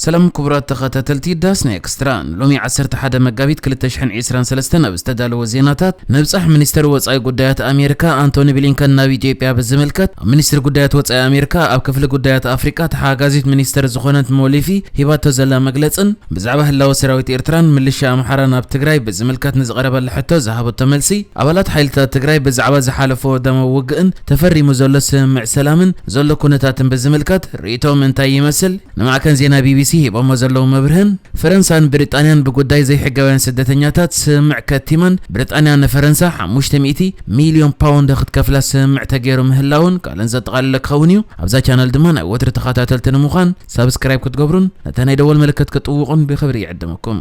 ሰላም ክቡራት ተኸታተልቲ ዳስ ናይ ኤክስትራ፣ ንሎሚ ዓሰርተ ሓደ መጋቢት ክልተ ሽሕን ዕስራን ሰለስተን ኣብ ዝተዳለወ ዜናታት ንብጻሕ። ሚኒስተር ወጻኢ ጉዳያት ኣሜሪካ ኣንቶኒ ብሊንከን ናብ ኢትዮጵያ ብዝምልከት፣ ኣብ ሚኒስትሪ ጉዳያት ወጻኢ ኣሜሪካ ኣብ ክፍሊ ጉዳያት ኣፍሪቃ ተሓጋዚት ሚኒስተር ዝኾነት ሞሊፊ ሂባቶ ዘላ መግለጽን ብዛዕባ ህላወ ሰራዊት ኤርትራን ምልሻ ኣምሓራን ኣብ ትግራይ ብዝምልከት ንዝቐረበላ ሕቶ ዝሃበቶ መልሲ፣ ኣባላት ሓይልታት ትግራይ ብዛዕባ ዝሓለፈ ወዳማዊ ውግእን ተፈሪሙ ዘሎ ስምምዕ ሰላምን ዘሎ ኩነታትን ብዝምልከት ርእይቶኦም እንታይ ይመስል? ንማዕከን ዜና ቢቢሲ ሂቦሞ ዘለዉ መብርህን፣ ፈረንሳን ብሪጣንያን ብጉዳይ ዘይሕጋውያን ስደተኛታት ስምምዕ ከቲመን፣ ብሪጣንያ ንፈረንሳ ሓሙሽተ ሚእቲ ሚልዮን ፓውንድ ክትከፍላ ስምምዕ ተገይሩ ምህላውን ካልእን ዘጠቓለለ ክኸውን እዩ። ኣብዛ ቻነል ድማ ናይ ወትሪ ተኸታተልቲ ንምዃን ሳብስክራይብ ክትገብሩን ነታ ናይ ደወል ምልክት ክትጥውቑን ብኽብሪ ይዕድመኩም።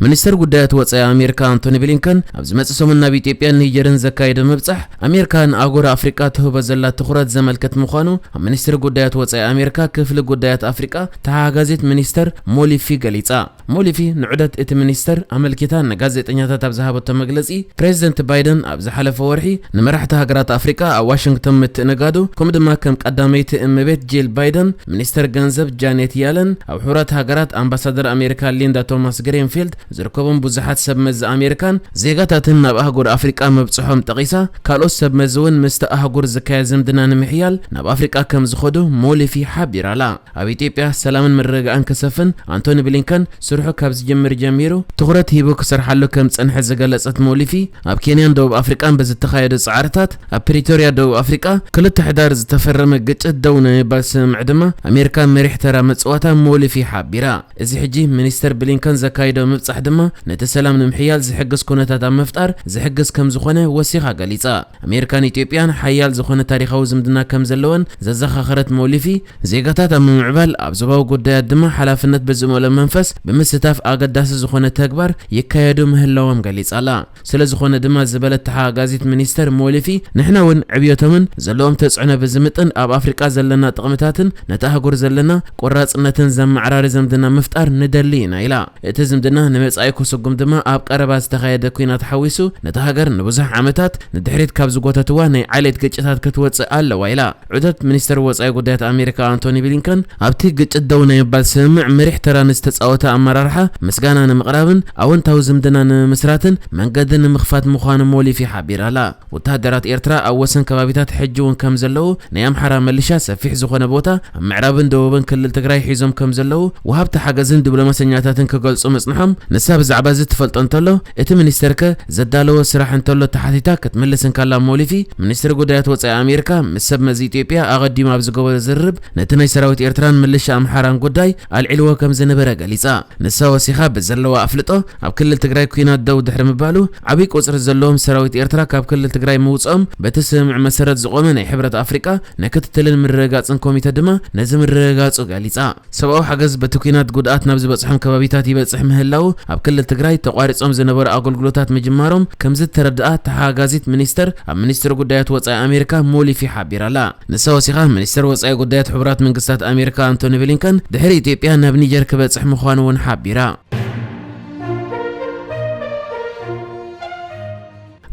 ሚኒስተር ጉዳያት ወጻኢ ኣሜሪካ ኣንቶኒ ብሊንከን ኣብ ዝመጽእ ሰሙን ናብ ኢትዮጵያን ኒጀርን ዘካየዶ ምብጻሕ፣ ኣሜሪካ ንኣህጉር ኣፍሪቃ ትህቦ ዘላ ትኹረት ዘመልክት ምዃኑ ኣብ ሚኒስትሪ ጉዳያት ወጻኢ ኣሜሪካ ክፍሊ ጉዳያት ኣፍሪቃ ተሓጋዚት ሚኒስተር ሞሊፊ ገሊጻ። ሞሊፊ ንዑደት እቲ ሚኒስተር ኣመልኪታ ንጋዜጠኛታት ኣብ ዝሃበቶ መግለጺ፣ ፕሬዚደንት ባይደን ኣብ ዝሓለፈ ወርሒ ንመራሕቲ ሃገራት ኣፍሪቃ ኣብ ዋሽንግተን ምትእንጋዱ፣ ከምኡ ድማ ከም ቀዳመይቲ እመቤት ጂል ባይደን፣ ሚኒስተር ገንዘብ ጃኔት ያለን፣ ኣብ ሕቡራት ሃገራት ኣምባሳደር ኣሜሪካ ሊንዳ ቶማስ ግሪንፊልድ ዝርከቦም ብዙሓት ሰብ መዚ ኣሜሪካን ዜጋታትን ናብ ኣህጉር ኣፍሪቃ ምብጽሖም ጠቒሳ፣ ካልኦት ሰብ መዚ እውን ምስቲ ኣህጉር ዝካየድ ዝምድና ንምሕያል ናብ ኣፍሪቃ ከም ዝኸዱ ሞሊፊ ሓቢራ'ላ። ኣብ ኢትዮጵያ ሰላምን ምርግጋእን ክሰፍን ኣንቶኒ ብሊንከን ስርሑ ካብ ዝጅምር ጀሚሩ ትኹረት ሂቡ ክሰርሓሉ ከም ዝጸንሐ ዝገለጸት ሞሊፊ፣ ኣብ ኬንያን ደቡብ ኣፍሪቃን ብዝተኻየዱ ጻዕርታት፣ ኣብ ፕሪቶርያ ደቡብ ኣፍሪቃ ክልተ ሕዳር ዝተፈረመ ግጭት ደው ናይ ምባል ስምምዕ ድማ ኣሜሪካ መሪሕ ተራ ምጽዋታ ሞሊፊ ሓቢራ። እዚ ሕጂ ሚኒስተር ብሊንከን ዘካይዶ ምብጻሕ ድማ ነቲ ሰላም ንምሕያል ዝሕግዝ ኩነታት ኣብ ምፍጣር ዝሕግዝ ከም ዝኾነ ወሲኻ ገሊጻ። ኣሜሪካን ኢትዮጵያን ሓያል ዝኾነ ታሪኻዊ ዝምድና ከም ዘለወን ዘዘኻኸረት ሞሊፊ፣ ዜጋታት ኣብ ምምዕባል ኣብ ዞባዊ ጉዳያት ድማ ሓላፍነት ብዝመልኦ መንፈስ ብምስታፍ ኣገዳሲ ዝኾነ ተግባር ይካየዱ ምህላዎም ገሊጻ'ላ። ስለ ዝኾነ ድማ ዝበለት ተሓጋዚት ሚኒስተር ሞሊፊ፣ ንሕና እውን ዕብየቶምን ዘለዎም ተጽዕኖ ብዝምጥን ኣብ ኣፍሪቃ ዘለና ጥቕምታትን ነቲ ኣህጉር ዘለና ቆራጽነትን ዘመዓራሪ ዝምድና ምፍጣር ንደሊ ኢና ኢላ። እቲ ዝምድና ንመጻኢ ክስጉም ድማ ኣብ ቀረባ ዝተኻየደ ኲናት ሓዊሱ ነታ ሃገር ንብዙሕ ዓመታት ንድሕሪት ካብ ዝጎተትዋ ናይ ዓሌት ግጭታት ክትወጽእ ኣለዋ ኢላ። ዑደት ሚኒስተር ወጻኢ ጉዳያት ኣሜሪካ ኣንቶኒ ብሊንከን ኣብቲ ግጭት ደው ናይ ምባል ስምምዕ መሪሕ ተራ ንዝተጻወተ ኣመራርሓ ምስጋና ንምቕራብን ኣወንታዊ ዝምድና ንምምስራትን መንገዲ ንምኽፋት ምዃኑ ሞሊፊ ሓቢራ'ላ። ወተሃደራት ኤርትራ ኣብ ወሰን ከባቢታት ሕጂ እውን ከም ዘለዉ፣ ናይ ኣምሓራ መሊሻ ሰፊሕ ዝኾነ ቦታ ኣብ ምዕራብን ደቡብን ክልል ትግራይ ሒዞም ከም ዘለዉ፣ ወሃብቲ ሓገዝን ዲፕሎማሰኛታትን ክገልጹ ምጽንሖም ንሳ ብዛዕባ እዚ ትፈልጦ እንተሎ፣ እቲ ሚኒስተርከ ዘዳለዎ ስራሕ እንተሎ ተሓቲታ ክትምልስ እንከላ ሞሊፊ፣ ሚኒስትሪ ጉዳያት ወጻኢ ኣሜሪካ ምስ ሰብ መዚ ኢትዮጵያ ኣቐዲሙ ኣብ ዝገበሮ ዝርርብ ነቲ ናይ ሰራዊት ኤርትራን ምልሻ ኣምሓራን ጉዳይ ኣልዒልዎ ከም ዝነበረ ገሊጻ። ንሳ ወሲኻ ብዘለዋ ኣፍልጦ ኣብ ክልል ትግራይ ኲናት ደው ድሕሪ ምባሉ ዓብዪ ቁጽሪ ዘለዎም ሰራዊት ኤርትራ ካብ ክልል ትግራይ ምውጽኦም በቲ ስምምዕ መሰረት ዝቖመ ናይ ሕብረት ኣፍሪቃ ናይ ክትትልን ምርግጋጽን ኮሚተ ድማ ነዚ ምርግጋጹ ገሊጻ። ሰብኣዊ ሓገዝ በቲ ኲናት ጉድኣት ናብ ዝበጽሖም ከባቢታት ይበጽሕ ምህላዉ ኣብ ክልል ትግራይ ተቋሪጾም ዝነበሩ ኣገልግሎታት ምጅማሮም ከም ዝተረድኣ ተሓጋዚት ሚኒስተር ኣብ ሚኒስትሪ ጉዳያት ወጻኢ ኣሜሪካ ሞሊፊ ሓቢራ'ላ። ንሳ ወሲኻ ሚኒስተር ወጻኢ ጉዳያት ሕቡራት መንግስታት ኣሜሪካ ኣንቶኒ ብሊንከን ድሕሪ ኢትዮጵያ ናብ ኒጀር ክበጽሕ ምዃኑ እውን ሓቢራ።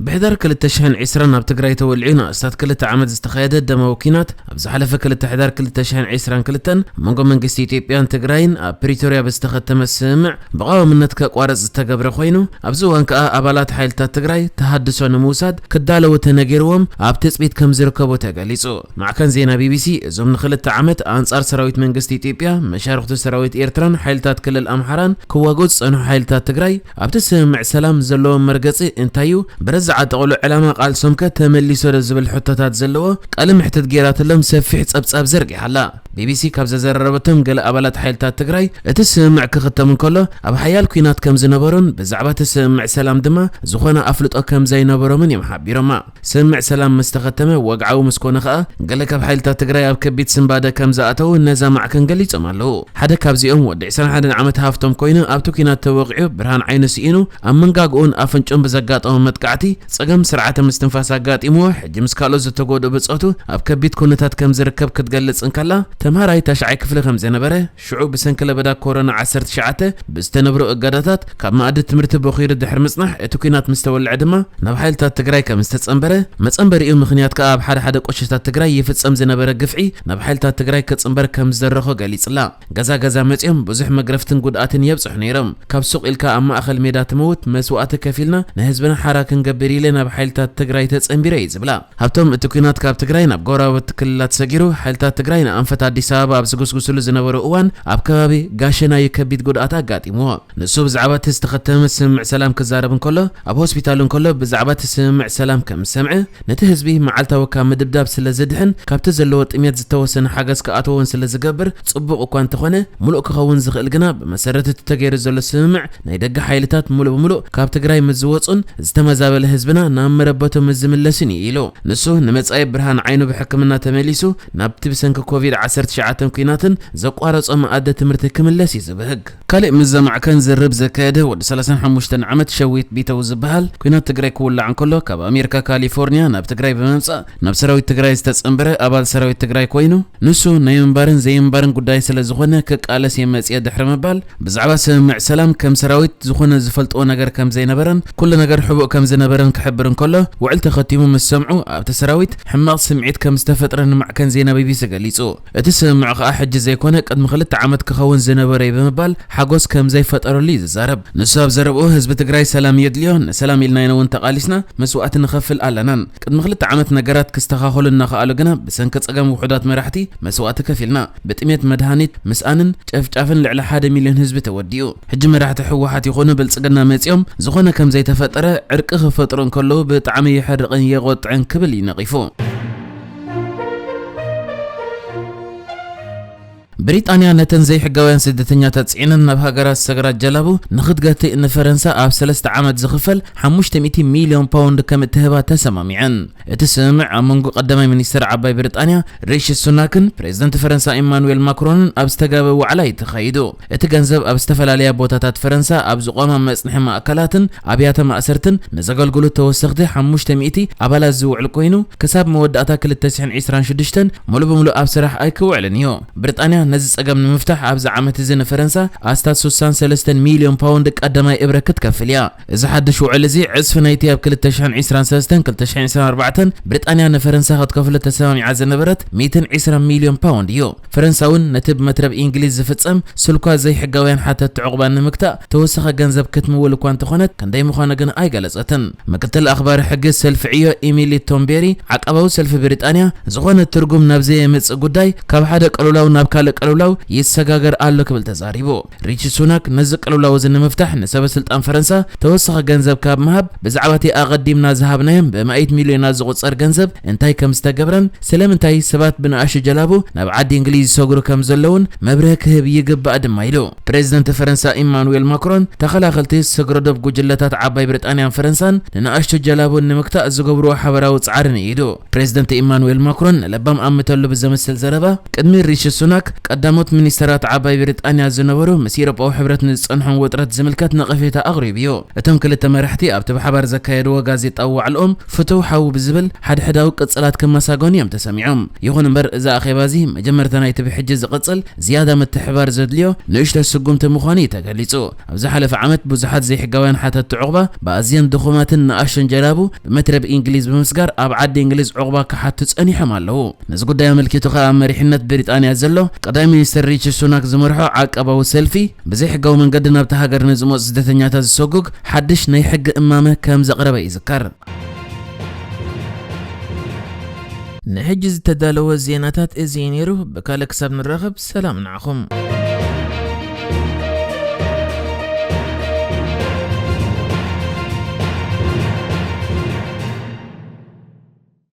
ብሕዳር ክልተ ሽሕን ዕስራን ኣብ ትግራይ ተወሊዑ ንኣስታት ክልተ ዓመት ዝተኻየደ ደማዊ ኲናት ኣብ ዝሓለፈ ክልተ ሕዳር ክልተ ሽሕን ዕስራን ክልተን ኣብ መንጎ መንግስቲ ኢትዮጵያን ትግራይን ኣብ ፕሪቶርያ ብዝተኸተመ ስምምዕ ብቐዋምነት ከቋርጽ ዝተገብረ ኮይኑ፣ ኣብዚ እዋን ከኣ ኣባላት ሓይልታት ትግራይ ተሃድሶ ንምውሳድ ክዳለዉ ተነጊርዎም ኣብ ትጽቢት ከም ዝርከቡ ተገሊጹ። ማዕከን ዜና ቢቢሲ እዞም ንክልተ ዓመት ኣንጻር ሰራዊት መንግስቲ ኢትዮጵያ መሻርኽቲ ሰራዊት ኤርትራን ሓይልታት ክልል ኣምሓራን ክዋግኡ ዝጸንሑ ሓይልታት ትግራይ ኣብቲ ስምምዕ ሰላም ዘለዎም መርገጺ እንታይ እዩ? ብረዛዕ ኣጠቕሎ ዕላማ ቃልሶም ከ ተመሊሶ ዶ ዝብል ሕቶታት ዘለዎ ቃለ መሕትት ጌራትሎም ሰፊሕ ጸብጻብ ዘርጊሓ ኣላ። ቢቢሲ ካብ ዘዘራረበቶም ገለ ኣባላት ሓይልታት ትግራይ እቲ ስምምዕ ክኽተም እንከሎ ኣብ ሓያል ኲናት ከም ዝነበሩን ብዛዕባ እቲ ስምምዕ ሰላም ድማ ዝኾነ ኣፍልጦ ከም ዘይነበሮምን እዮም ሓቢሮማ። ስምምዕ ሰላም ምስ ተኸተመ ወግዓዊ ምስ ኮነ ኸኣ፣ ገለ ካብ ሓይልታት ትግራይ ኣብ ከቢድ ስንባደ ከም ዝኣተዉ ነዛ ማዕከን ገሊጾም ኣለዉ። ሓደ ካብዚኦም ወዲ ዕስራን ሓደን ዓመት ሃፍቶም ኮይኑ ኣብቲ ኲናት ተወቒዑ ብርሃን ዓይኑ ስኢኑ ኣብ መንጋግኡን ኣፍንጭኡን ብዘጋጠሞ መጥቃዕቲ ጸገም ስርዓተ ምስትንፋስ ኣጋጢምዎ፣ ሕጂ ምስ ካልኦት ዝተጎድኡ ብጾቱ ኣብ ከቢድ ኩነታት ከም ዝርከብ ክትገልጽ እንከላ፣ ተምሃራይ ታሽዓይ ክፍሊ ከም ዝነበረ፣ ሽዑ ብሰንኪ ለበዳ ኮሮና ዓሰርተ ትሽዓተ ብዝተነብሩ እገዳታት ካብ መኣዲ ትምህርቲ ቦኺሩ ድሕሪ ምጽናሕ፣ እቲ ኲናት ምስ ተወልዐ ድማ ናብ ሓይልታት ትግራይ ከም ዝተጸንበረ፣ መጸንበሪኡ ምኽንያት ከኣ ኣብ ሓደ ሓደ ቆሸታት ትግራይ ይፍጸም ዝነበረ ግፍዒ ናብ ሓይልታት ትግራይ ክጽንበር ከም ዝደረኾ ገሊጽላ። ገዛ ገዛ መጺኦም ብዙሕ መግረፍትን ጉድኣትን የብጽሑ ነይሮም። ካብ ሱቕ ኢልካ ኣብ ማእኸል ሜዳ ትመውት መስዋእቲ ከፊልና ንህዝብና ሓራ ክንገብር ኢለ ናብ ሓይልታት ትግራይ ተጸንቢረ እዩ ዝብላ። ሃብቶም እቲ ኲናት ካብ ትግራይ ናብ ጎረባብቲ ክልላት ሰጊሩ፣ ሓይልታት ትግራይ ንኣንፈት ኣዲስ ኣበባ ኣብ ዝጉስጉስሉ ዝነበሩ እዋን ኣብ ከባቢ ጋሸና እዩ ከቢድ ጉድኣት ኣጋጢምዎ። ንሱ ብዛዕባ እቲ ዝተኸተመ ስምምዕ ሰላም ክዛረብ እንከሎ፣ ኣብ ሆስፒታል እንከሎ ብዛዕባ እቲ ስምምዕ ሰላም ከም ዝሰምዐ፣ ነቲ ህዝቢ መዓልታዊ ካብ ምድብዳብ ስለ ዝድሕን ካብቲ ዘለዎ ጥሜት ዝተወሰነ ሓገዝ ክኣትወውን ስለ ዝገብር ጽቡቕ እኳ እንተኾነ፣ ምሉእ ክኸውን ዝኽእል ግና ብመሰረት እቲ ተገይሩ ዘሎ ስምምዕ ናይ ደገ ሓይልታት ምሉእ ብምሉእ ካብ ትግራይ ምስ ዝወጹን ዝተመዛበለ ህዝብና ናብ መረበቱ ምስ ዝምለስን እዩ ኢሉ። ንሱ ንመጻኢ ብርሃን ዓይኑ ብሕክምና ተመሊሱ ናብቲ ብሰንኪ ኮቪድ ዓሰርተ ትሽዓተ ኲናትን ዘቋረጾ መኣዲ ትምህርቲ ክምለስ እዩ ዝብህግ። ካልእ ምስ ዘማዕከን ዝርብ ዘካየደ ወዲ ሰላሳን ሓሙሽተን ዓመት ሸዊት ቢተው ዝበሃል፣ ኲናት ትግራይ ክውላዕ እንከሎ ካብ ኣሜሪካ ካሊፎርኒያ ናብ ትግራይ ብምምጻእ ናብ ሰራዊት ትግራይ ዝተጸንበረ ኣባል ሰራዊት ትግራይ ኮይኑ፣ ንሱ ናይ ምንባርን ዘይምንባርን ጉዳይ ስለ ዝኾነ ክቃለስ እየ መጽየ ድሕሪ ምባል፣ ብዛዕባ ስምምዕ ሰላም ከም ሰራዊት ዝኾነ ዝፈልጥዎ ነገር ከም ዘይነበረን ኩሉ ነገር ሕቡእ ከም ዝነበረን ክሕብር እንከሎ፣ ውዕል ተኸቲሙ ምስ ሰምዑ ኣብቲ ሰራዊት ሕማቕ ስምዒት ከም ዝተፈጥረ ንማዕከን ዜና ቢቢሲ ገሊጹ። እቲ ስምምዕ ከኣ ሕጂ ዘይኮነ ቅድሚ ክልተ ዓመት ክኸውን ዝነበረ እዩ ብምባል ሓጎስ ከም ዘይፈጠረሉ እዩ ዝዛረብ። ንሱ ኣብ ዘረብኡ ህዝቢ ትግራይ ሰላም የድልዮ፣ ንሰላም ኢልና ኢና እውን ተቓሊስና፣ መስዋእቲ ንኸፍል ኣለናን። ቅድሚ ክልተ ዓመት ነገራት ክስተኻኸሉ እናኸኣሉ ግና ብሰንኪ ጸገም ውሑዳት መራሕቲ መስዋእቲ ከፊልና። ብጥሜት መድሃኒት ምስኣንን ጨፍጫፍን ልዕሊ ሓደ ሚልዮን ህዝቢ ተወዲኡ። ሕጂ መራሕቲ ህወሓት ይኹኑ ብልጽግና መጺኦም ዝኾነ ከም ዘይተፈጠረ ዕርቂ ክፈጥሩ እንከለዉ ብጣዕሚ የሕርቕን የቖጥዕን ክብል እዩ ነቒፉ። ብሪጣንያ ነተን ዘይሕጋውያን ስደተኛታት ጽዒነን ናብ ሃገራት ዝሰግራ ጀላቡ ንኽትገትእ ንፈረንሳ ኣብ ሰለስተ ዓመት ዝኽፈል ሓሙሽተ ሚእቲ ሚልዮን ፓውንድ ከም እትህባ ተሰማሚዐን። እቲ ስምምዕ ኣብ መንጎ ቀዳማይ ሚኒስትር ዓባይ ብሪጣንያ ሪሺ ሱናክን ፕሬዝደንት ፈረንሳ ኢማኑኤል ማክሮንን ኣብ ዝተጋበ ዋዕላ እዩ ተኻይዱ። እቲ ገንዘብ ኣብ ዝተፈላለያ ቦታታት ፈረንሳ ኣብ ዝቖማ መጽንሒ ማእከላትን ኣብያተ ማእሰርትን ንዘገልግሉ ተወሰኽቲ ሓሙሽተ ሚእቲ ኣባላት ዝውዕል ኮይኑ፣ ክሳብ መወዳእታ ክልተ ሽሕን ዕስራን ሽዱሽተን ሙሉ ብምሉእ ኣብ ስራሕ ኣይክውዕልን እዩ። ብሪጣንያ ነዚ ጸገም ንምፍታሕ ኣብዚ ዓመት እዚ ንፈረንሳ ኣስታት ስሳን ሰለስተን ሚልዮን ፓውንድ ቀዳማይ እብረ ክትከፍል እያ። እዚ ሓድሽ ውዕል እዚ ዕጽፊ ናይቲ ኣብ ክልተ ሽሕን ዕስራን ሰለስተን ክልተ ሽሕን ዕስራን ኣርባዕተን ብሪጣንያ ንፈረንሳ ክትከፍሎ ተሰማሚዓ ዝነበረት ሚእትን ዕስራን ሚልዮን ፓውንድ እዩ። ፈረንሳ እውን ነቲ ብመትረብ ኢንግሊዝ ዝፍጸም ስልኳ ዘይሕጋውያን ሓተትቲ ዕቑባ ንምግታእ ተወሳኺ ገንዘብ ክትምውል እኳ እንተኾነት፣ ክንደይ ምዃኑ ግን ኣይገለጸትን። ምክትል ኣኽባሪ ሕጊ ሰልፊ ዕዮ ኢሚሊ ቶምቤሪ፣ ዓቃባዊ ሰልፊ ብሪጣንያ ዝኾነ ትርጉም ናብ ዘየምጽእ ጉዳይ ካብ ሓደ ቅልውላው ናብ ካልእ ቅልውላው ይሰጋገር ኣሎ ክብል ተዛሪቡ። ሪቺ ሱናክ ነዚ ቅልውላው እዚ ንምፍታሕ ንሰበ ስልጣን ፈረንሳ ተወሳኺ ገንዘብ ካብ ምሃብ፣ ብዛዕባ እቲ ኣቐዲምና ዝሃብናዮም ብማኢት ሚልዮናት ዝቑጸር ገንዘብ እንታይ ከም ዝተገብረን ስለምንታይ ሰባት ብንኣሽቱ ጀላቡ ናብ ዓዲ እንግሊዝ ይሰግሩ ከም ዘለውን መብርሂ ክህብ ይግባእ ድማ ኢሉ። ፕሬዚደንት ፈረንሳ ኢማኑኤል ማክሮን ተኸላኸልቲ ስግረ ዶብ ጉጅለታት ዓባይ ብሪጣንያን ፈረንሳን ንንኣሽቱ ጀላቡ ንምግታእ ዝገብርዎ ሓበራዊ ጻዕሪ ንኢዱ። ፕሬዚደንት ኢማኑኤል ማክሮን ንለባም ኣምተሉ ብዘምስል ዘረባ፣ ቅድሚ ሪሺ ሱናክ ቀዳሞት ሚኒስተራት ዓባይ ብሪጣንያ ዝነበሩ ምስ ኢሮጳዊ ሕብረት ንዝጸንሖም ውጥረት ዝምልከት ነቐፌታ ኣቕሪቡ እዩ። እቶም ክልተ መራሕቲ ኣብቲ ብሓባር ዘካየድዎ ጋዜጣዊ ዋዕልኦም ፍቱው ሓው ብዝብል ሓድሕዳዊ ቅጽላት ክመሳገኑ እዮም ተሰሚዖም። ይኹን እምበር እዚ ኣኼባ እዚ መጀመርታ ናይቲ ብሕጂ ዝቕጽል ዝያዳ ምትሕባር ዘድልዮ ንእሽቶ ስጉምቲ ምዃኑ እዩ ተገሊጹ። ኣብ ዝሓለፈ ዓመት ብዙሓት ዘይሕጋውያን ሓተትቲ ዑቕባ ብኣዝየን ድኹማትን ንኣሽቱን ጀላቡ ብመትረብ ኢንግሊዝ ብምስጋር ኣብ ዓዲ እንግሊዝ ዑቕባ ክሓቱ ጸኒሖም ኣለዉ። ነዚ ጉዳይ ኣመልኪቱ ከኣ ኣብ መሪሕነት ብሪጣንያ ዘሎ ቀዳማይ ሚኒስትር ሪቺ ሱናክ ዝመርሖ ዓቃባዊ ሰልፊ ብዘይሕጋዊ መንገዲ ናብታ ሃገር ንዝመጹ ስደተኛታት ዝሰጉግ ሓድሽ ናይ ሕጊ እማመ ከም ዘቕረበ ይዝከር። ንሕጂ ዝተዳለወ ዜናታት እዚ እዩ ነይሩ። ብካልእ ክሳብ ንራኸብ ሰላም ንዓኹም።